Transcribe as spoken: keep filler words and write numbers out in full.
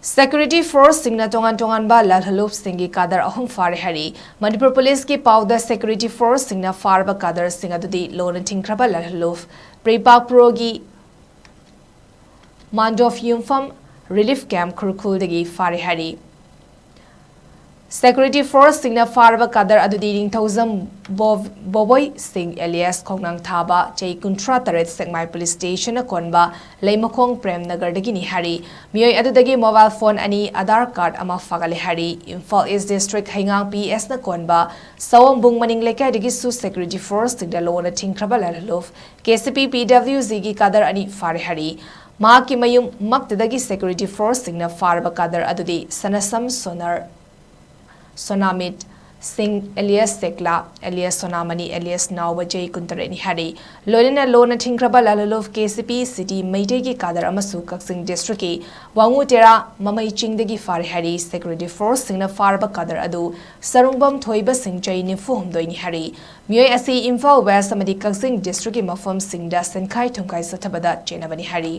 Security forceꯁꯤꯡꯅ ꯇꯣꯉꯥꯟ ꯇꯣꯉꯥꯟꯕ ꯂꯥꯜꯍꯜꯂꯨꯞꯁꯤꯡꯒꯤ ꯀꯥꯗꯔ ꯑꯍꯨꯝ ꯐꯥꯔꯦ ꯍꯥꯏꯔꯤ꯫ ꯃꯅꯤꯄꯨꯔ ꯄꯨꯂꯤꯁꯀꯤ ꯄꯥꯎꯗ security forceꯁꯤꯡꯅ ꯐꯥꯔꯕ ꯀꯥꯗꯔꯁꯤꯡ ꯑꯗꯨꯗꯤ ꯂꯣꯅ ꯊꯤꯡꯈ꯭ꯔꯕ ꯂꯥꯜꯍꯜꯂꯨꯞ ꯄ꯭ꯔꯤꯄꯥꯛ ꯄ꯭ꯔꯣꯒꯤ ꯃꯥꯟꯗꯣꯞ ꯌꯨꯝꯐꯝ relief camp ꯈꯨꯔꯈꯨꯜꯗꯒꯤ ꯐꯥꯔꯦ ꯍꯥꯏꯔꯤ꯫ Security forceꯁꯤꯡꯅ ꯐꯥꯔꯕ ꯀꯥꯗꯔ ꯑꯗꯨꯗꯤ ꯅꯤꯡꯊꯧꯖꯝ ꯕꯣ-, ꯕꯣꯕꯣꯏ ꯁꯤꯡ alias ꯈꯣꯡꯅꯥꯡ ꯊꯥꯕ, ꯆꯍꯤ ꯀꯨꯟꯊ꯭ꯔꯥ ꯇꯔꯦꯠ, ꯁꯦꯛꯃꯥꯏ ꯄꯨꯂꯤꯁ ꯁ꯭ꯇꯦꯁꯟꯅ ꯀꯣꯟꯕ ꯂꯩꯃꯈꯣꯡ ꯄ꯭ꯔꯦꯝ ꯅꯒꯔꯗꯒꯤꯅꯤ ꯍꯥꯏꯔꯤ꯫ ꯃꯤꯑꯣꯏ ꯑꯗꯨꯗꯒꯤ mobile phone ꯑꯅꯤ, ꯑꯙꯥꯔ ꯀꯥꯔꯗ ꯑꯃ ꯐꯥꯒꯠꯂꯦ ꯍꯥꯏꯔꯤ꯫ Imphal East District ꯍꯩꯉꯥꯡ P S ꯅ ꯀꯣꯟꯕ ꯁꯑꯣꯝꯕꯨꯡ ꯃꯅꯤꯡ ꯂꯩꯀꯥꯏꯗꯒꯤꯁꯨ security forceꯁꯤꯡꯅ ꯂꯣꯅ ꯊꯤꯡꯈ꯭ꯔꯕ ꯂꯥꯜꯍꯜꯂꯨꯞ K C P P W Gꯒꯤ ꯀꯥꯗꯔ ꯑꯅꯤ ꯐꯥꯔꯦ ꯍꯥꯏꯔꯤ꯫ ꯃꯍꯥꯛꯀꯤ ꯃꯌꯨꯝ ꯃꯛꯇꯗꯒꯤ security forceꯁꯤꯡꯅ ꯐꯥꯔꯕ ꯀꯥꯗꯔ ꯑꯗꯨꯗꯤ ꯁꯅꯁꯝ ꯁꯣꯅꯔ, ꯁꯣꯅꯥꯃꯤꯠ ꯁꯤꯡ alias ꯁꯦꯛꯂꯥ, alias ꯁꯣꯅꯥꯃꯅꯤ, alias ꯅꯥꯎꯕ, ꯆꯍꯤ ꯀꯨꯟꯇꯔꯦꯠꯅꯤ ꯍꯥꯏꯔꯤ꯫ ꯂꯣꯏꯅꯅ ꯂꯣꯅ ꯊꯤꯡꯈ꯭ꯔꯕ ꯂꯥꯜꯍꯜꯂꯨꯞ K C P City ꯃꯩꯇꯩꯒꯤ ꯀꯥꯗꯔ ꯑꯃꯁꯨ ꯀꯛꯆꯤꯡ districtꯀꯤ ꯋꯥꯉꯨ ꯇꯦꯔꯥ ꯃꯃꯩ ꯆꯤꯡꯗꯒꯤ ꯐꯥꯔꯦ ꯍꯥꯏꯔꯤ꯫ Security forceꯁꯤꯡꯅ ꯐꯥꯔꯕ ꯀꯥꯗꯔ ꯑꯗꯨ ꯁꯔꯨꯡꯕꯝ ꯊꯣꯏꯕ ꯁꯤꯡ, ꯆꯍꯤ ꯅꯤꯐꯨ ꯍꯨꯝꯗꯣꯏꯅꯤ ꯍꯥꯏꯔꯤ꯫ ꯃꯤꯑꯣꯏ ꯑꯁꯤ ꯏꯝꯐꯥꯜ West ꯑꯃꯗꯤ ꯀꯛꯆꯤꯡ districtꯀꯤ ꯃꯐꯝꯁꯤꯡꯗ ꯁꯦꯟꯈꯥꯏ ꯊꯨꯝꯈꯥꯏ ꯆꯠꯊꯕꯗ ꯆꯦꯟꯅꯕꯅꯤ ꯍꯥꯏꯔꯤ꯫